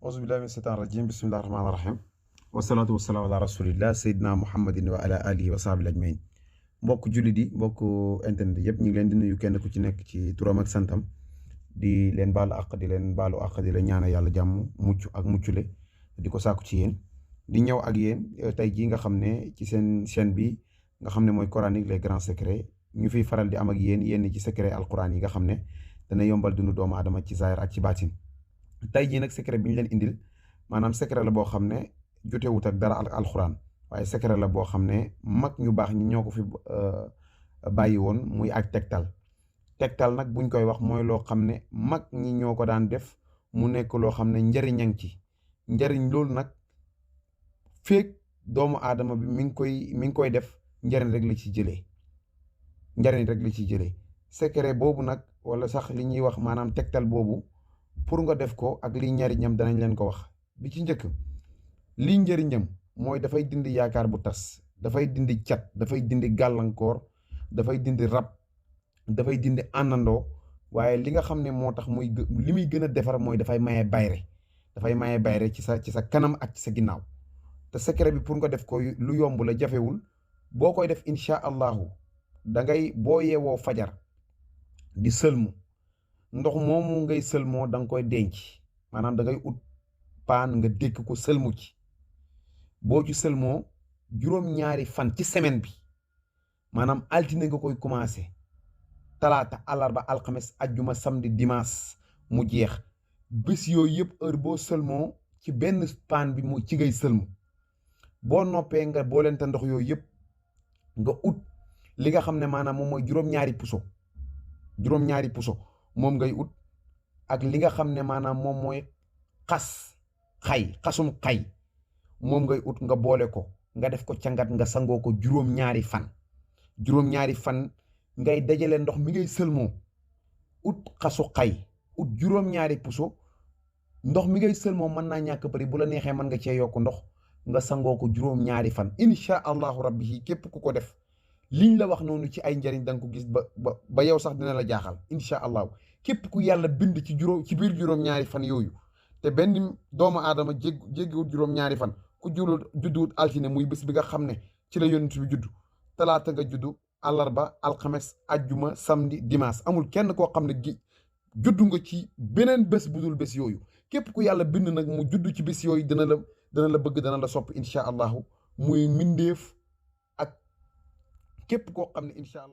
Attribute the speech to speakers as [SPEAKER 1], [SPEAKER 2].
[SPEAKER 1] auzu billahi min seytaan rajim bismillahi rahmaani rahim wasalaatu wasalaamu ala rasulillah seydina muhammadin wa ala alihi wa sahbihi ajmain mbokk jullit yi mbokk internet yëpp ñu ngi leen di nuyu kenn ku ci nekk ci turam ak santam di leen baalu àq di leen baalu àq di leen ñaanal yàlla jàmm mucc ak muccule di ko sàkku ci yéen di ñëw ak yéen tey jii nga xam ne ci seen chaîne bi nga xam ne mooy coranique les grands secrets ñu fiy faral di am ak yéen yenn ci secret alquran yi nga xam ne dana yombal dundu doomu aadama ci zahir ak ci baatin tey jii nag secret bi ñu leen indil maanaam secret la boo xam ne jotewut ak dara ak alxuraan waaye secret la boo xam ne mag ñu baax ñi ñoo ko fi bàyyi woon muy ak tegtal nag buñ koy wax mooy loo xam ne mag ñi ñoo ko daan def mu nekk loo xam ne njëriñang ci njëriñ loolu nag feek doomu aadama bi mi ngi koy def njëriñ rek la ci jëlee njëriñ rek la ci jëlee secret boobu nag wala sax li ñuy wax maanaam tegtal boobu pour nga def ko ak liy njariñam danañ leen ko wax bi ci njëkk liy njëriñam mooy dafay dindi yaakaar bu tas dafay dindi cat dafay dindi gàllankoor dafay dindi rab dafay dindi àndandoo waaye li nga xam ne moo tax muy li muy gën a defar mooy dafay maye bayre ci sa kanam ak ci sa ginnaaw te secret bi pour nga def ko lu yomb la jafewul boo koy def incha allahu da ngay boo yeewoo fajar di sëlmu ndox moomu ngay sëlmoo da nga koy denc maanaam da ngay ut paan nga dékk ko sëlmu ci boo ci sëlmoo juróom-ñaari fan ci semaine bi maanaam altine nga koy commencé talaata àllarba alxames ajjuma samedi dimanche mu jeex bés yooyu yëpp heure boo sëlmoo ci benn paan bi mu ci ngay sëlmu boo noppee nga boolente ndox yooyu yëpp nga ut li nga xam ne maanaam moom mooy juróom-ñaari puso moom ngay ut ak li nga xam ne maanaam moom mooy xasum xay moom ngay ut nga boole ko nga def ko cangat nga sangoo ko juróom-ñaari fan ngay dajale ndox mi ngay sëlmoo ut xasu xay ut juróom-ñaari puso ndox mi ngay sëlmoo mën naa ñàkk bari bu la neexee mën nga cee yokk ndox nga sangoo ko juróom-ñaari fan incha allahu rabbi yi képp ku ko def liñ la wax noonu ci ay njariñ da nga ko gis ba yow sax dina la jaaxal incha allahu képp ku yàlla bind ci biir juróom-ñaari fan yooyu te benn doomu aadama jéggiwut juróom-ñaari fan ku judduwut altine muy bés bi nga xam ne ci la yonent bi juddu talaata nga juddu àllarba alxames ajjuma samedi dimanche amul kenn koo xam ne juddu nga ci beneen bés bu dul bés yooyu képp ku yàlla bind nag mu juddu ci bés yooyu dana la bëgg dana la sopp incha allahu muy mindeef ak képp koo xam ne incha allah